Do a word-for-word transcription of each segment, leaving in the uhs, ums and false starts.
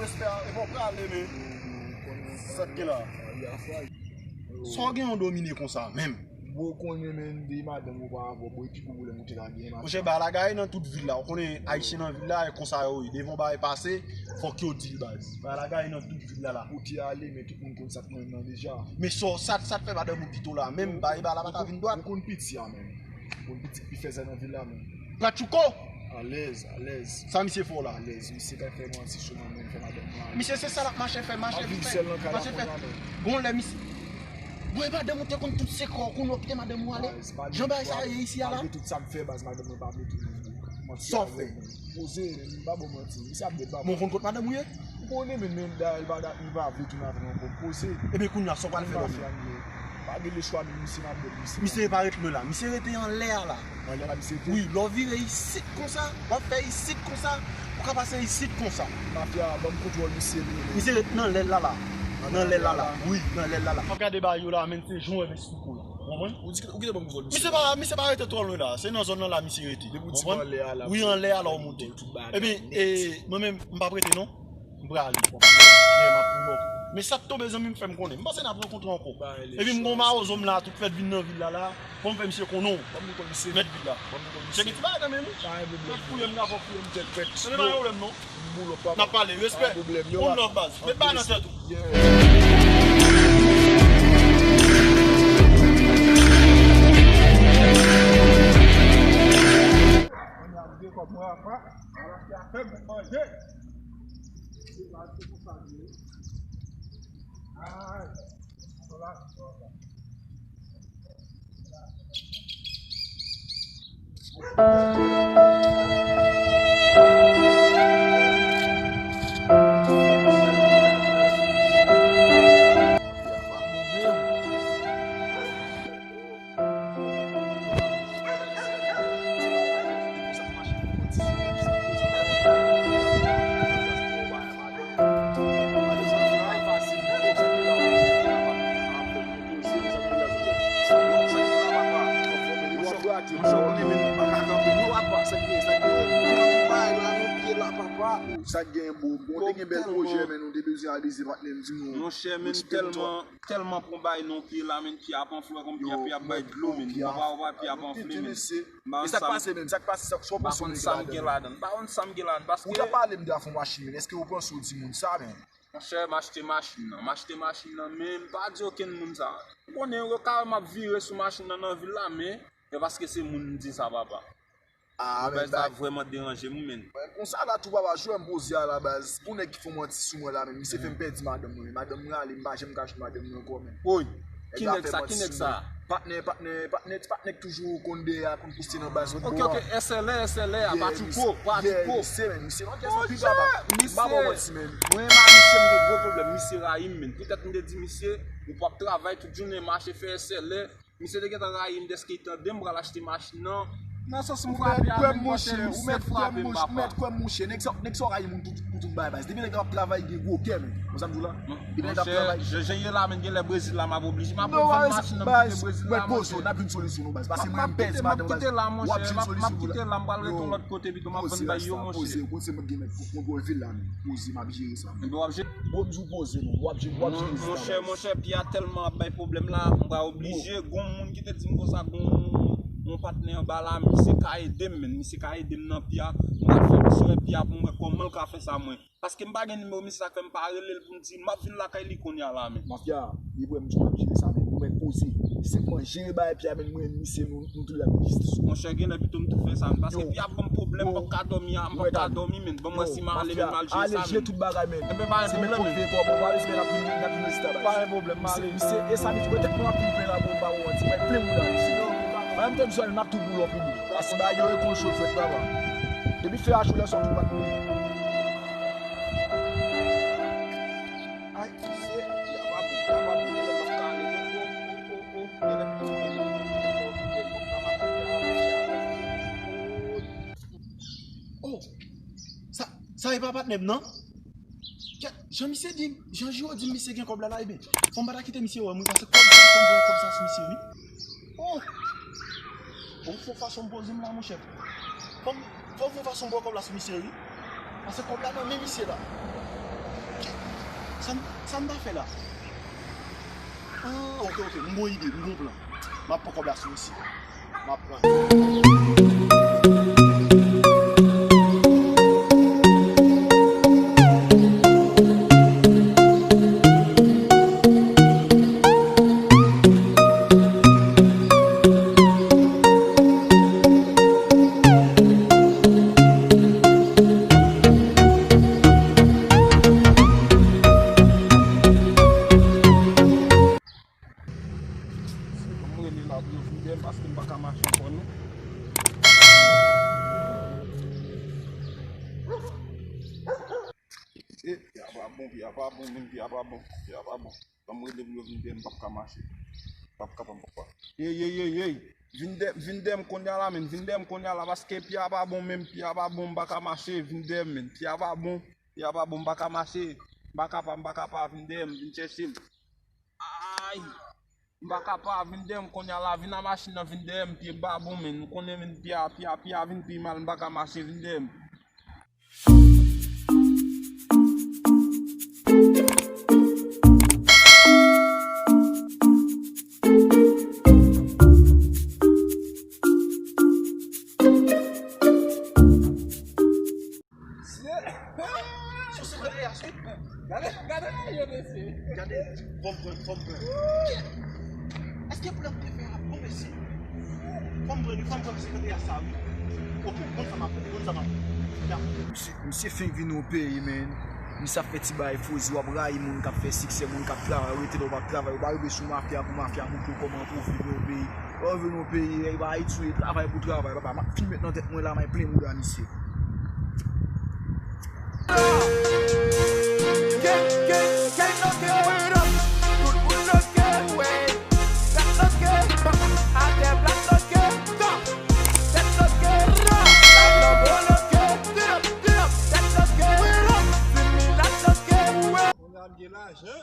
Respè a, e pa w prale, men. Sa k gen la? Sa w gen yon domine konsa, menm? Bro, konnen, men, de madanm ou pa avè w, bro, epi pou pwoblèm ou te ka gen, madanm. Monchè, bagay la gaye nan tout vil la. Ou konnen, Ayisyen nan vil la, e konsa yo ye. Devan bagay pase, fòk yo di l, baz. Bagay la gaye nan tout vil la, la. Ou te ale, men tout moun konn sa k nan men m nan deja. Men sa, sa, sa t fè madanm ou kite w la, menm, bagay la pa ka vin dwat. Ou konn piti a, men. Ou konn piti k pi fèzè nan vil la, men. Patchouko! Alèz, alèz. Sa misye fè w la? Alèz, misye ka fè manti sou mwen, men fè madanm mwen ale. Misye se sa l ap mache fè, mache fè, mache fè. Gon lè misye. Bon, e madanm ou te konn tout sekrè w, kounye a w kite madanm ou ale? Jan bagay sa ye isi a la? Malgre tout sa m fè, baz, madanm mwen pa vle tounen. Sa w fè? Poze, men, m pa ba w manti. Misye ap bèt ba. Bon, ou konn kot madanm ou ye? Ou konnen, men, men, dayè, li pa, li pa vle tounen avè m ankò. Poze. Ebyen, kounye a, sa w pral fè, non? Pa gen lechwa, men misye, m ap bèt misye. Misye pa ret lwen la. Misye rete anlè a la. Anlè la, misye rete? Wi, lè w vire isit konsa, w ap fè isit konsa, ou ka pase isit konsa. Mafya, ban m kontwòl misye, men. Misye ret nan lèl la, la. Nan lèl la, la. Wi, nan lèl la, la. M ap gade bagay yo la, men se jan w wè vès Ou konprann? Ou di, ou kite ban m kontwòl misye. Misye pa, misye pa rete twò lwen la. Se nan zòn nan la misye rete. Depi w di m anlè a la. Wi, anlè a la w monte. Ebyen, e, mwen menm, m p ap rete non. M prale. Men sa k tonbe, zanmi m fè m konnen. M panse n ap rankontre ankò. Epi m gon mawozo m la, tout fèt vin nan vil la, la. Fò m fè misye konnen w. Mèt vil la. Misye gen ti bagay nan men l wi. Fèk fouye m la, fò fouye m tèt. Men pa gen pwoblèm non. N ap pale, respè. One love, baz. Met bagay nan tèt ou. Sa k gen, bro? Bon, te gen bèl pwojè, men nou te bezwen adeze patnè m, di nou. Monchè, men tèlman, tèlman pran bay nan pye la, men pye ap anfle, kòm pye ap bay dlo, men. Ou pa wè pye ap anfle, men. E sa k pase menm? Sa k pase? Sa w panse w gen ladan? M pa konn sa m gen ladan, paske. Ou t ap pale m de afè machin, men èske ou panse w di moun sa, men? Monchè, m achte machin nan. M achte machin nan, men m pa di okenn moun sa. Ou konnen, yo ka wè m ap vire sou machin nan nan vil la, men se paske se moun m di sa, papa. Ah, men bèl sa vrèman deranje m, men. Konsa la tou, papa, jwe m poze a la baz. Pou nèg ki fè w manti sou mwen la, men misye fè m pèdi madanm mwen, men madanm mwen ale, m pa janm ka jwenn madanm mwen ankò, men. Woy, ki nèg sa, ki nèg sa? Patnè, patnè, patnè, ti patnè k toujou konn dèyè a, konn poste nan baz. Ok, ok, S L A, S L A, Patchouko, Patchouko. Misye, men, misye nan kè sa pi, papa. M pa ba w manti, men. Mwen, m a misye, m gen gwo pwoblèm, misye rayi m, men. Poutèt m te di misye, ou p ap travay tout jounen, mache fè S L A. Misye te gentan rayi m dèske l tande m pral achte machin nan. Nan sans m frape a, men, monchè, ou mèt frape m, papa. Ou mèt kwè m, monchè. Nèg sa, nèg sa w rayi moun pou, pou tout bagay, baz. Depi nèg la ap travay, gen gwo kè, men. Konn sa m di w la? Depi nèg la ap travay. Jan, jan ye la, men, genlè Brezil la, m ap oblije. M ap revann machin nan, m kite Brezil la, monchè. Baz, mwen poze w, n ap jwenn solisyon, non, baz. Pase mwen menm pèdi madanm, baz. W ap jwenn solisyon. M ap kite la, m pral rete yon lòt kote, pito m ap vann bay yo, monchè. Poze, ou konn se mwen k gen mèt kontwòl vil la, men. Poze, m ap jere sa. Enben, w ap jere. Bon, m di w poze, non. W ap jwenn, w ap jwenn rezilta, baz. Monchè, monchè, pye a tèlman ap bay pwoblèm la, m pral oblije. Gon moun ki te di m konsa, gon yon patnè anba la, misye ka ede m, men misye ka ede m nan pye a. M pral fè misye wè pye a pou m wè kòman l ka fè sa, mwen. Paske m pa gen nimewo misye, sa k fè m pa rele l pou m di l. M ap vin lakay li kounye a la, men. Mafya, li prè m di w m ap jere sa, men ou mèt poze. Senpman jere bagay pye a, men mwen, misye, nou, nou tou lè ap jistis. Monchè, genlè pito m tou fè sa, men paske pye a ban m pwoblèm, m p ap ka dòmi a, m p ap ka dòmi, men. Ban m wè si m ale, men m al jere sa, men. Ale jere tout bagay, men. Enben, pa gen pwoblèm, ale. Se mèt pwoblèm, pa ale, se mèt ap vin, ap vin rezilta, baz. Pa gen pwoblèm, ale. Misye, e sa, misye, petèt nou ap vin plen la, bon, m pa ba w manti, mwen plen moun la, misye. Mwen menm, te m swen, m ap tou boule pou li. Paske bagay yo, e konn chofè, papa. Depi fè a cho, lè sòti, ou pa t mouri. Ay, misye, y ap ap, y ap ap, y ap ap kale, non, non, non, non, non. Oh, sa, sa e pa patnè m, non? Kèt, jan misye di m, jan Jiro di m misye gen kòb la, la, ebyen, fò m pa ta kite misye wè m, wi, paske kòb sa, fò m pran kòb sa sou misye, wi. Oh! Bon, fò fason m poze m la, monchè. Fò m, fò m fè fason m pran kòb la sou misye, wi. Paske kòb la nan men misye la. Sa n, sa n ta fè la? Ah, ok, ok, m gon ide, m gon plan. M ap pran kòb la sou misye. M ap pran. Mwen rele la pou yo vin dèyè m paske m pa ka mache ankò non. E, pye a pa bon, pye a pa bon, menm pye a pa bon, pye a pa bon. Ban m rele pou yo vin dèyè m, m p ap ka mache. M p ap kapab ankò. Yey, yey, yey, yey. Vin dèyè, vin dèyè m kounye a la, menn. Vin dèyè m kounye a la, paske pye a pa bon, menm pye a pa bon, m pa ka mache. Vin dèyè m, menn. Pye a pa bon, pye a pa bon, m pa ka mache. M pa kapab, m pa kapab, vin dèyè m, vin chèche m. Ay! M pa kapab, vin dèyè m kounye a la, vin a machin nan, vin dèyè m, pye m pa bon, menn. Ou konnen, menn, pye a, pye a, pye a vin pi mal, m pa ka mache, vin dèyè m. Mesye! Sou se kote a, sou. Gade, gade yo, mesye. Gade, fò m pran, fò m pran. Èske pou lè m te fè a bon, mesye? Fò m pran, fò m pran, mesye, kote a sa, wi. Ok, konn sa m ap fè, konn sa m ap fè. Misye, misye fenk vin nan peyi, menn. Misye ap fè ti bagay fozi, w ap rayi moun k ap fè siksè, moun k ap travay, ou rete la, ou p ap travay, ou pa rive sou mafya pou mafya montre w kòman pou w viv nan peyi. Lè w vin nan peyi, e pa Ayiti w ye, travay pou travay, papa. M ap fin met nan tèt mwen la, may plen mouda misye. Kounye a m gen lajan.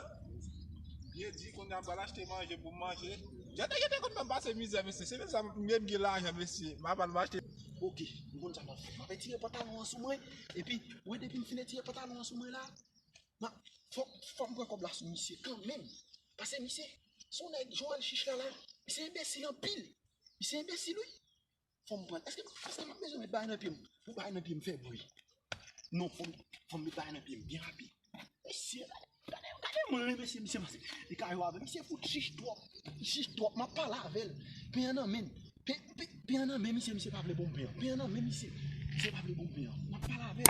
Byen di, kounye a m pral achte manje pou m manje. Jete, jete, konn m pase mizè, mesye. Se mizè, m gen lajan, mesye. M ap al achte. Ok, m konn sa m ap fè. M ap etire pantalon an sou mwen. Epi, wi, depi m fin etire pantalon an sou mwen la, m ap, fò, fò m pran kòb la sou misye kanmenm. Pase misye, se yon nèg, jan w wè l chich la la, misye enbesil anpil. Misye enbesil, wi. Fò m pran. Èske, èske m ap bezwen met bagay nan pye m? Pou bagay nan pye m fè bri. Non, fò m, fò m met bagay nan pye m byen rapid. Mesye, gade, gade, gade mwen, mesye, misye, misye, li ka jwe avè m. Misye fout chich twòp. Li chich twòp. M ap pale avè l. Pen an nan men l. Pen, pen, pen an nan men misye, misye pa vle ban m pen an. Pen an nan men misye. Misye pa vle ban m pen an. M ap pale avè l.